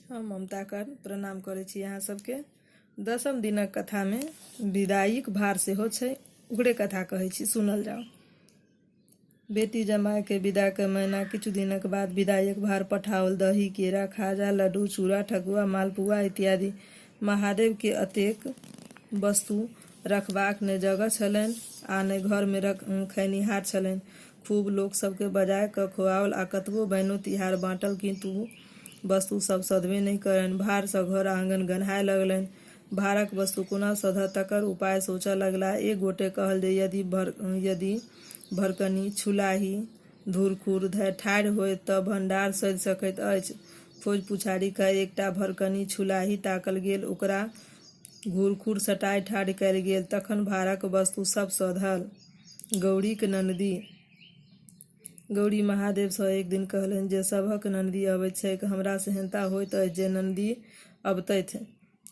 हम ममता कर्ण प्रणाम करै छी अहाँ सबके। दसम दिनक कथामे विदाइक भार सेहो छै, ओकरे कथा कहै छी, सुनल जाउ। बेटी जमायके विदा कऽ मैना किछु दिनक बाद विदाइक भार पठाओल। दही, केरा, खाजा, लड्डू, चूड़ा, ठकुआ, मालपुआ इत्यादि। महादेवके अतेक वस्तु रखबाक ने जगह छलनि आ ने घरमे खयनिहार छलनि। खूब लोक सभकेँ बजाय कऽ खोआओल आ कतबो बैनो-तिहार बाँटल किन्तु वस्तु सभ सधबे नहि करनि। भारसँ घर-आङन गन्हाय लगलनि। भारक वस्तु कोना सधत तकर उपाय सोचऽ लगलाह। एक गोटे कहल जे यदि यदि भरकनी, छुलाही, धुरखुर धय ठाढ़ि होयत तँ भण्डार सधि सकैत अछि। खोजि-पुछारि कऽ एकटा भरकनी, छुलाही ताकल गेल। ओकरा घुरखुर सटाय ठाढ़ कयल गेल। तखन भारक वस्तु सभ सधल। गौरीक ननदि। गौरी महादेवसँ एक दिन कहलनि जे सभक ननदि अबैत छैक। हमरा सेहन्ता होइत अछि जे ननदि अबितथि।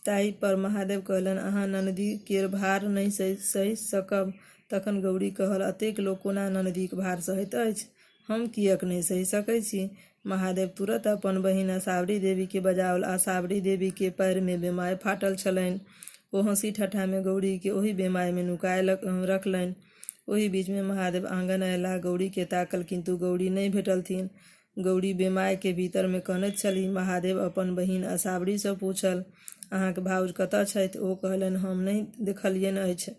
ताहि पर महादेव कहलनि, अहाँ ननदि केर भार नहि सहि सकब। तखन गौरी कहल, एतेक लोक कोना ननदिक भार सहैत अछि? हम किएक नहि सहि सकैत छी? महादेव तुरत अपन बहिन असावरी देवीकेँ बजाओल। असावरी देवीकेँ पैरमे बेमाय फाटल छलनि। ओ हँसी-ठट्ठामे गौरीकेँ ओहि बेमायमे नुकाय रखलनि। ओही बीचमे महादेव आङन अयलाह। गौरीकेँ ताकल, किन्तु गौरी नहि भेटलथिन। गौरी बेमायके भीतरमे कनैत छलीह। महादेव अपन बहिन असावरीसँ पूछल, अहाँक भाउज कतऽ छथि? ओ कहलनि, हम नहि देखलियनि अछि।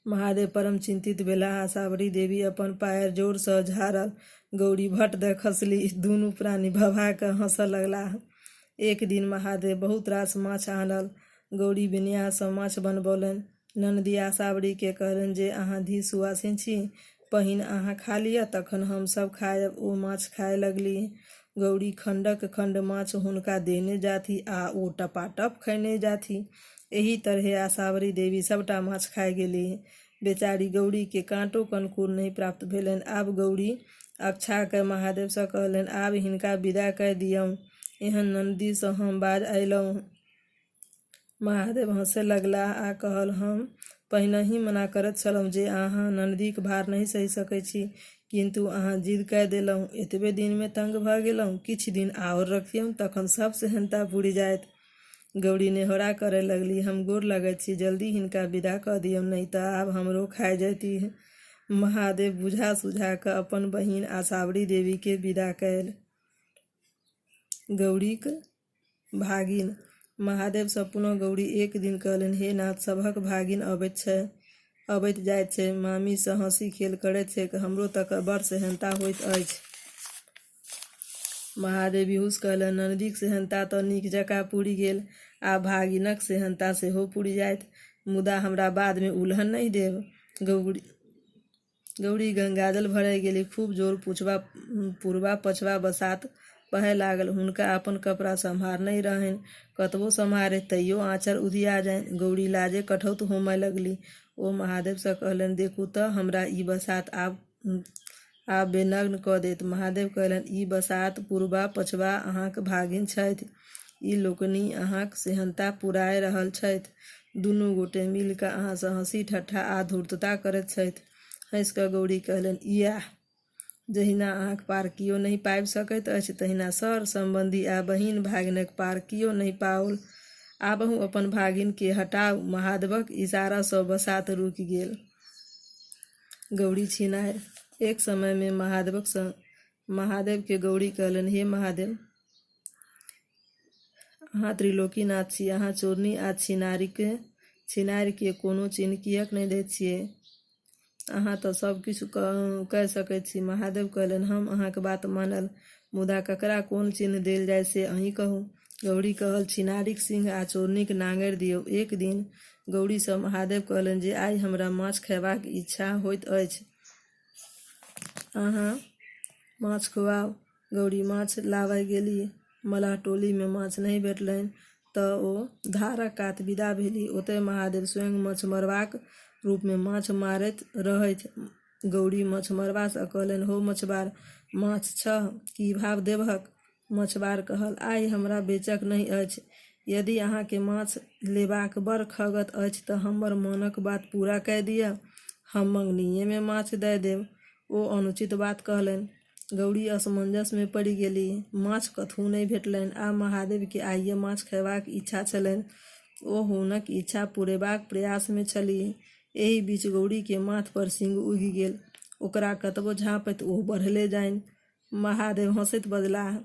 महादेव परम चिन्तित भेलाह। आशावरी देवी अपन पाएर जोरसँ झाड़ल। गौरी भट दऽ खसली। दुनू प्राणी भभा कऽ हँसऽ लगलाह। एक दिन महादेव बहुत रास माछ आनल। गौरी विन्याससँ माछ बनबौलनि। ननदि आशावरीकेँ कहलनि जे अहाँ धी सुवासिन छी। पहिन अहाँ खा लिअ तखन हम सभ खायब। ओ माछ खाय लगलीह। गौरी खण्डक खण्ड माछ हुनका देने जाथि आ ओ टपाटप खयने जाथि। एहि तरहेँ आशावरी देवी सभटा माछ खाय गेलीह। बेचारी गौरीकेँ काँटो कनखुर नहि प्राप्त भेलनि। आब गौरी अकछा कए महादेवसँ कहलनि, आब हिनका विदा कए दियौन। एहन ननदिसँ हम बाज अयलहुँ। महादेव हँसय लगलाह आ कहल, हम पहिनहि मना करैत छलहुँ जे अहाँ ननदिक भार नहि सहि सकैत छी, किन्तु अहाँ जिद कए देलहुँ। एतबे दिनमे तंग भए गेलहुँ। किछु दिन आओर रखियौन तखन सभ सेहन्ता पुरि जायत। गौरी नेहोरा करय लगलीह, हम गोर लगैत छी, जल्दी हिनका विदा कऽ दियौन, नहि तँ आब हमरो खाय जयतीह। महादेव बुझा-सुझा कऽ अपन बहिन आशावरी देवीकेँ विदा कयल। गौरीक भागिन। महादेवसँ पुनः गौरी एक दिन कहलनि, हे नाथ, सबहक भागिन अबैत छै, अबैत जाइत छै, मामीसँ हँसी-खेल करैत छैक, हमरो तकर बड़ सेहन्ता होइत अछि। महादेव बिहुँसि कहलनि, ननदिक सेहन्ता तँ नीक जकाँ पूरि गेल, आब भागिनक सेहन्ता सेहो पूरि जायत। मुदा हमरा बादमे उलहन नहि देब। गौरी गौरी गंगाजल भरय गेली। खूब जोर पुछबा पुरबा-पछबा बसात बहय लागल। हुनका अपन कपड़ा सम्हार नहि रहनि। कतबो सम्हारथि तैयो आँचर उधिया जाइन। गौरी लाजे कठौत होमय लगली। ओ महादेवसँ कहलनि, देखू तँ हमरा ई बसात आब आब बेनग्न कऽ देत। महादेव कहलनि, ई बसात, पुरबा-पछबा अहाँक भागिन छथि। ई लोकनि अहाँक सेहन्ता पुराय रहल छथि। दुनू गोटे मिलि कऽ अहाँसँ हँसी-ठट्ठा आ धूर्तता करैत छथि। हँसि कऽ गौरी कहलनि, इएह! जहिना अहाँक पार कियो नहि पाबि सकैत अछि तहिना सर-सम्बन्धी आ बहिन-भागिनक पार कियो नहि पाओल। आबहु अपन भागिनकेँ हटाउ। महादेवक इशारासँ बसात रुकि गेल। गौरी छिनारि। एक समयमे महादेवक महादेवकेँ गौरी कहलनि, हे महादेव! अहाँ त्रिलोकीनाथ छी। अहाँ चोरनी आ छिनारिकेँ कोनो चिन्ह किएक नहि दैत छियै? अहाँ तँ सभ किछु कए सकैत छी। महादेव कहलनि, हम अहाँक बात मानल। मुदा ककरा कोन चिन्ह देल जाय से अहीं कहू। गौरी कहल, छिनारिक सिंह आ चोरनीक नाङरि दियौ। एक दिन गौरीसँ महादेव कहलनि जे आइ हमरा माछ खयबाक इच्छा होइत अछि। अहाँ माछ खुआउ। गौरी माछ लाबय गेली। मलाह टोलीमे माछ नहि भेटलनि तँ ओ धारक कात विदा भेली। ओतय महादेव स्वयं मछमरबाक रूपमे माछ मारैत रहथि। गौरी मछमरबासँ कहलनि, हौ मछबार, माछ छह? की भाव देबहक? मछबार कहल, आइ हमरा बेचक नहि अछि। यदि अहाँकेँ माछ लेबाक बड़ खगत अछि तँ हमर मोनक बात पूरा कए दिअ। हम मङनीएमे माछ दए देब। ओ अनुचित बात कहलनि। गौरी असमंजसमे पड़ि गेलीह। माछ कतहु नहि भेटलनि आ महादेवकेँ आइये माछ खयबाक इच्छा छलनि। ओ हुनक इच्छा पुरेबाक प्रयासमे छलीह। एहि बीच गौरीकेँ माथ पर सिंग उगि गेल। ओकरा कतबो झाँपथि ओ बढ़ले जाइन। महादेव हँसैत बजलाह,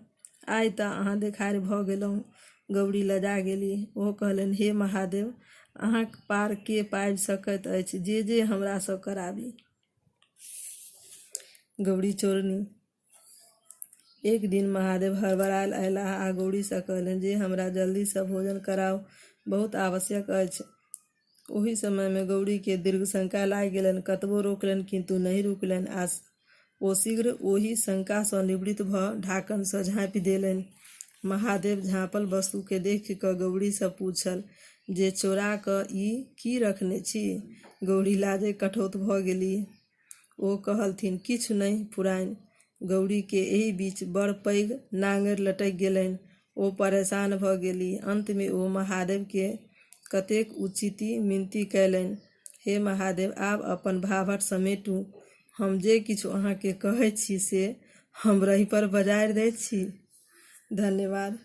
आइ तँ अहाँ देखार भऽ गेलहुँ। गौरी लजा गेलीह। ओ कहलनि, हे महादेव, अहाँक पार के पाबि सकैत अछि जे जे हमरासँ कराबी। गौरी चोरनी। एक दिन महादेव हड़बड़ायल अयलाह आ गौरीसँ कहलनि जे हमरा जल्दीसँ भोजन कराउ, बहुत आवश्यक अछि। ओहि समयमे गौरीकेँ दीर्घ शंका लागि गेलनि। कतबो रोकलनि किन्तु नहि रुकलनि आ ओ शीघ्र ओहि शंकासँ निवृत्त भऽ ढाकनसँ झाँपि देलनि। महादेव झाँपल वस्तुकेँ देखि कऽ गौरीसँ पूछल जे चोरा कऽ ई की रखने छी? गौरी लाजे कठौत भऽ गेलीह। ओ कहलथिन, किछु नहि फुराइन। गौरीकेँ एहि बीच बड़ पैघ नाङड़ि लटकि गेलनि। ओ परेशान भऽ गेलीह। अन्तमे ओ महादेवकेँ कतेक उचिती मिनती कयलनि, हे महादेव, आब अपन भाभट समेटू। हम जे किछु अहाँकेँ कहैत छी से हमरहि पर बजारि दैत छी। धन्यवाद।